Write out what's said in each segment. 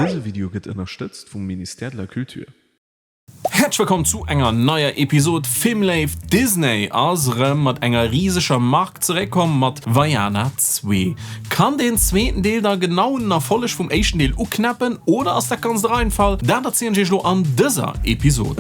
Dëse Video gëtt ënnerstëtzt vum Ministère de la Culture. Häerzlech wëllkomm zu enger neier Episod Filmléift. Disney ass erëm mat enger riseger Mark zeréckkomm mat Vaiana 2. Kann deen zweeten Deel da genau un den Erfolleg vum éischten Deel uknäppen oder ass dat Ganzt e Reinfall? Dat erzielen ech iech elo an dëser Episod.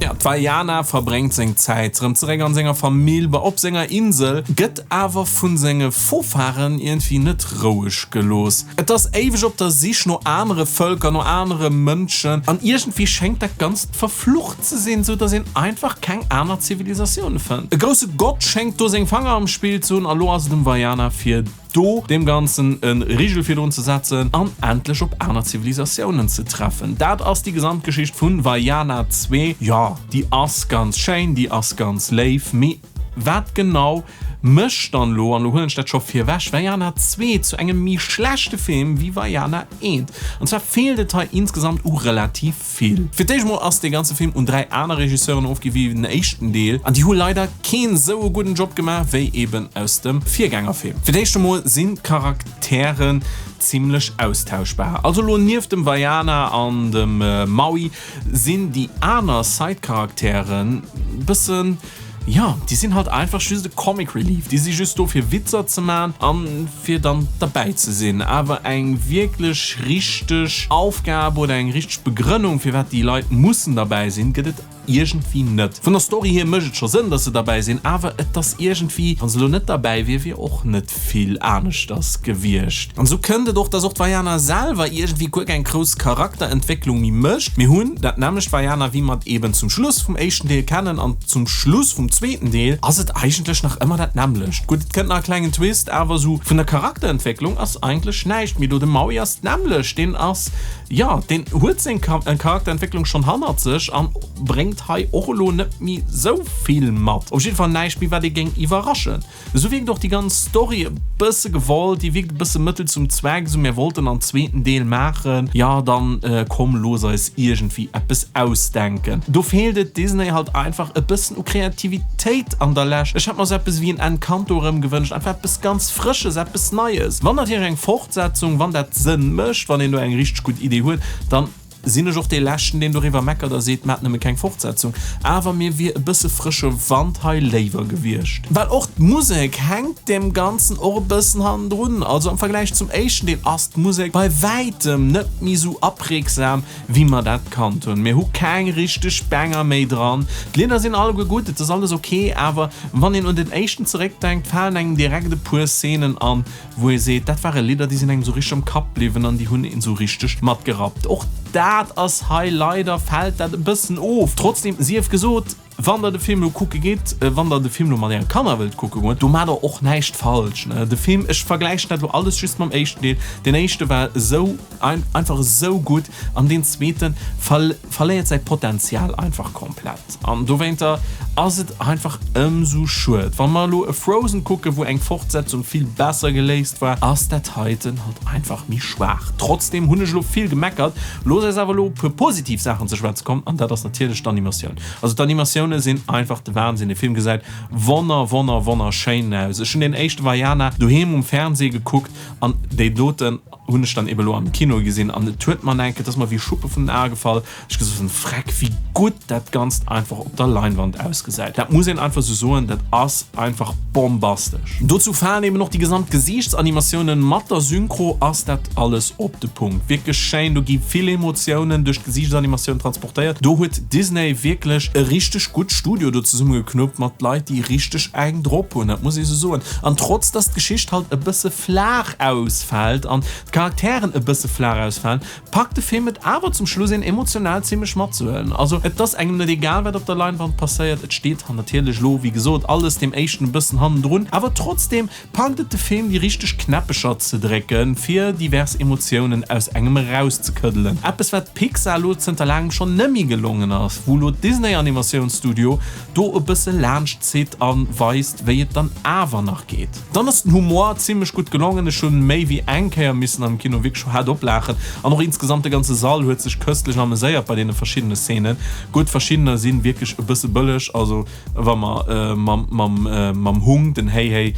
Jo, d'Vaiana verbréngt seng Zäit rëm zeréck an senger Famill bei op senger Insel, gëtt awer vun senge Vorfahren iergendwéi net roueg gelooss. Et ass éiweg op der Sich no anere Vëlker, no anere Mënschen an iergendwéi schéngt dat Ganzt verflucht ze sinn, sou dass een einfach keng aner Zivilisatioune fënnt. E grousse Gott schéngt do seng Fanger am Spill ze hunn a lo ass et um Vaiana fir do deem Ganzen e Rigel virdrun ze setzen an endlech op aner Zivilisatiounen ze treffen. Dat ass déi Gesamtgeschicht vun Vaiana 2. Jo, déi ass ganz schéin, déi ass ganz léif, mee wat genau mécht dann elo, an elo huelen ech dat scho virwech, Vaiana 2 zu engem méi schlechte Film wéi Vaiana 1? An zwar feelt et hei insgesamt u relativ vill. Fir d'éischt mol ass dee ganze Film un 3 aner Regisseuren ofgi wéi den éischten Deel, an déi hu leider keen sou e gudden Job gemaach wéi eben aus dem Virgängerfilm. Fir d'éischt emol sinn d'Charakteren zimlech austauschbar, also lo nieft dem Vaiana an dem Maui sinn déi aner Side-Charakteren bëssen, Jo, déi sinn halt einfach just e Comic Relief, déi si just do fir Witzer ze man an fir dann derbäi ze sinn. Awer eng wierklech richteg Aufgab oder eng richteg Begrënnung firwat déi Leit mussen derbäi sinn, gëtt et iergendwéi net. Vun der Story hier mécht et scho Sënn, dass se derbäi sinn, awer et ass iergendwéi, wann se elo net derbäi wier, wier och net vill aneschters gewiescht. An esou kënnt et och, dass och d'Vaiana selwer iergendwéi guer keng grouss Charakterentwécklung méi mécht. Mir hunn dat nämmlecht Vaiana wéi mer et eben zum Schluss vum éischten Deel kennen an zum Schluss vum zweeten Deel ass et eigentlech nach ëmmer dat nämmlecht. Gutt, et kënnt nach e klengen Twist, awer esou vun der Charakterentwécklung ass eigentlech näischt méi do. De Maui ass d'nämmlecht, deen ass, jo, deen huet seng Charakterentwécklung schonn hannert sech an bréngt hei och elo net méi esou vill mat. Op jidde Fall näischt méi wat ee géing iwwerraschen. Esou wierkt och déi ganz Story e bësse gewollt, déi wierkt e bësse Mëttel zum Zweck, esou mir wollten an zweeten Deel maachen, jo dann komm looss eis iergendwéi eppes ausdenken. Do feelt et Disney halt einfach e bëssen u Kreativitéit an der Lescht. Ech hätt mer esou eppes ewéi en Encanto erëm gewënscht, einfach eppes ganz Frësches, eppes Neies. Wann natierlech eng Fortsetzung, wann dat Sënn mécht, wann een do eng richteg gutt Idee huet, dann. Sinn ech och dee Leschten, deen doriwwer meckert a seet, Maacht nëmme keng Fortsetzung. Awer mir wier e bësse frësche Wand hei léiwer gewiescht. Well och d'Musek hänkt deem Ganzen och e bëssen hannendrun. Also am Vergläich zum éischten Deel ass d'Musek bei wäitem net méi esou aprägsam, wéi mer dat kannt hunn. Mir hu keng richteg Banger méi dran. D'Lidder sinn alleguer gutt, et ass alles ok, awer wann een un den éischten zeréckdenkt, falen engem direkt e puer Szenen an, wou ee seet, dat ware Lidder, déi sinn engem sou richteg am Kapp bliwwen an déi hunn een sou richteg matgerappt. Och dat ass hei leider, fält dat e bëssen of. Trotzdem sief gesot, wann der de Film elo kucke gitt, wann der de Film elo mat äre Kanner wëllt kucke goen, do maacht der och näischt falsch, ne. De Film, ech vergläichen dat elo alles just mam éischten Deel, deen éischte war esou einfach esou gutt an deen zweete verléiert säi Potenzial einfach komplett. An dowéinter ass et einfach ëmsou schued. Wa mer elo e Frozen kucken, wou eng Fortsetzung vill besser geléist war, ass dat heiten halt einfach méi schwaach. Trotzdem hunn ech elo vill gemeckert, looss eis awer elo op puer positiv Saachen ze schwätze kommen, an dat ass natierlech d'Animatioun. Also d'Animatioune sinn einfach de Wahnsinn, de Film gesäit wonner wonner wonnerschéin aus. Ech hunn deen éischte Vaiana doheem um Fernseh gekuckt an déi doten hunn ech dann eben elo am Kino gesinn an et huet mer enke, et ass mer wéi Schuppe vun den Ae gefall. Ech gesot hunn, Freck, wéi gutt dat Ganzt einfach op der Leinwand ausgesäit. Dat muss een einfach sou soen, dat ass einfach bombastesch. Dozou falen eben och déi gesamt Gesiichtsanimatiounen, mat der Synchro ass dat alles op de Punkt. Wierklech schéin, do gi vill Emotiounen duerch d'Gesiichtanimatioun transportéiert. Do huet Disney wierklech e richteg gutt Studio do zesummegeknuppt mat Leit, déi richteg eng drop hunn, dat muss ee sou soen. An trotz dass d'Geschicht halt e bësse flaach ausfält an d'Charakteren e bësse flaach ausfalen, packt de Film et awer zum Schluss een emotional zimlech matzehuelen. Also et ass engem net egal wat op der Leinwand passéiert, et steet natierlech lo wéi gesot alles deem éischten e bëssen hannendrun, awer trotzdem packt et de Film déi richteg Knäppecher ze drécken fir divers Emotiounen aus engem erauszekëddelen. Eppes wat Pixar lo zënter laangem schonn nemmi gelongen ass, wou lo Disney Animatiounsstudio. Studio do e bësse laanscht zitt a weist, wéi et dann awer nach geet. Dann ass den Humor zimmlech gutt gelongen, ech hunn méi wéi eng Kéier missen am Kino wierklech haart oplaachen an och insgesamt de ganze Sall huet sech köstlech ameséiert bei deene verschiddene Szenen. Gutt, verschiddener sinn wierklech e bësse bëlleg, also wa mer mam Hung, den Hey Hey,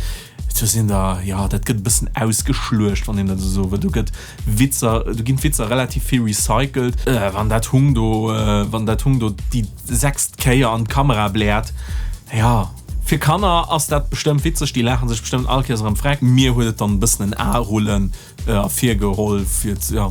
do sinn der, jo, dat gëtt e bëssen ausgeschluecht, wann een dat esou soe wëll, do gëtt Witzer, do ginn d'Witzer relativ vill recycelt, wann dat Hung do, wann dat Hung do déi sechst Kéier an d'Kamera bläert, jo, fir Kanner ass dat bestëmmt witzeg, déi laachen sech bestëmmt all Kéiers erëm freck, mir huet et dann e bëssen en Aerullen ervirgeholl fir jo,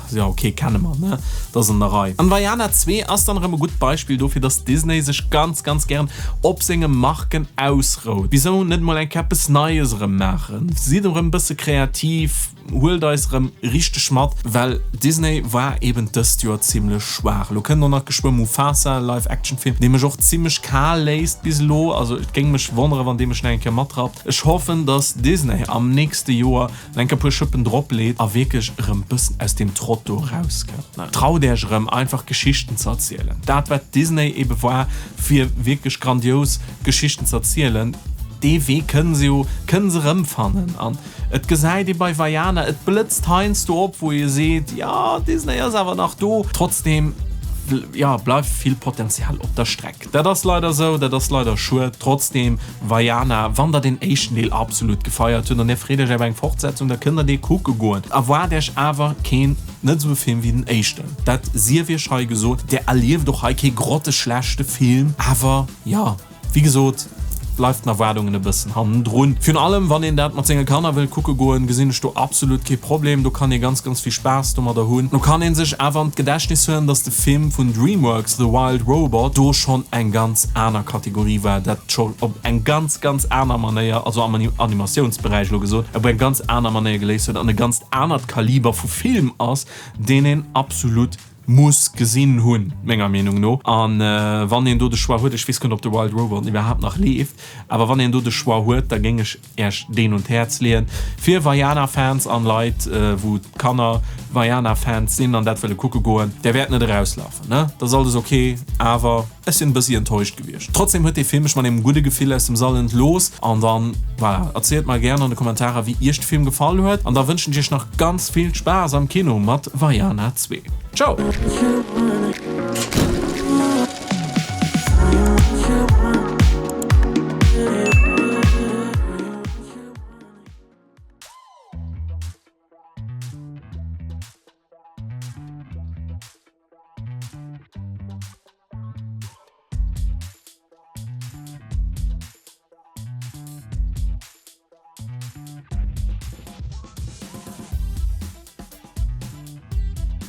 jo ok, kenne mer, ne, dat ass an der Rei. An Vaiana 2 ass dann erëm e gutt Beispill dofir, dass Disney sech ganz, ganz gären op senge Marken ausrout. Wisou net mol eng Kéier eppes Neies erëm maachen? Sidd erëm e bësse kreativ, huelt eis erëm richteg mat, well Disney war eben dëst Joer zimlech schwaach. Elo kënnt och nach geschwë Mufasa, Live Action Film, dee mech och zimlech kal léisst bis elo. Also et géing mech wonnere wann dee mech nach eng Kéier matrappt. Ech hoffen, dass Disney am nächste Joer nach eng Kéier e puer Schëppen drop leet a wierklech erëm bëssen aus deem Trott do erauskënnt. Traut Äech erëm einfach Geschichten ze erzielen. Dat wat Disney ebe war fir wierklech grandios Geschichten ze erzielen, dee Wee kënnen se jo, kënnen se erëmfannen. An et gesäit ee bei Vaiana, et blëtzt heiansdo op, wou ee seet, jo Disney ass awer nach do. Trotzdem, jo, bleift vill Potenzial op der Streck. Dat ass leider sou, dat ass leider schued. Trotzdem, Vaiana, wann der den éischten Deel absolut gefeiert hutt an dir freet iech op eng Fortsetzung, da kënnt der dee kucke goen. Erwaart iech awer keen net sou e Film wéi den éischten, dat sief iech hei gesot. Dir erlieft och hei kee grotteschlechte Film, awer jo, wéi gesot, bleift den Erwaardungen e bëssen hannendrun. Virun allem wann een dat mat senge Kanner wëll kucke goen, gesinn ech do absolut kee Problem. Do kann ee ganz, ganz vill Spaass domadder hunn. Do kann ee sech awer an d'Gedächtnis huelen, dass de Film vun Dreamworks, The Wild Robot, do schonn eng ganz aner Kategorie war, dat scho op eng ganz, ganz aner Manéier, also am Animatiounsberäich elo gesot, op eng ganz aner Manéier geléist huet an e ganzt anert Kaliber vu Film ass, deen een absolut muss gesinn hunn, menger Meenung no. A wann een do de Choix huet, ech weess guer net, ob de Wild Robot iwwerhaapt nach leeft, awer wann een do de Choix huet, da géing ech Iech deen un d'Häerz leeën. Fir Vaiana-Fans an Leit, wou d'Kanner Vaiana-Fans sinn an dat wëlle kucke goen, där wäert net erauslafen, ne? Dat ass alles ok, awer ech sinn e bëssi enttäuscht gewiescht. Trotzdem huet dee Film mech mat engem gudde Gefill aus dem Sall entlooss. An dann, voilà, erzielt mer gären an de Kommentarer, wéi Iech de Film gefall huet. An da wënschen ech Iech nach ganz vill Spaass am Kino mat Vaiana 2. Ciao!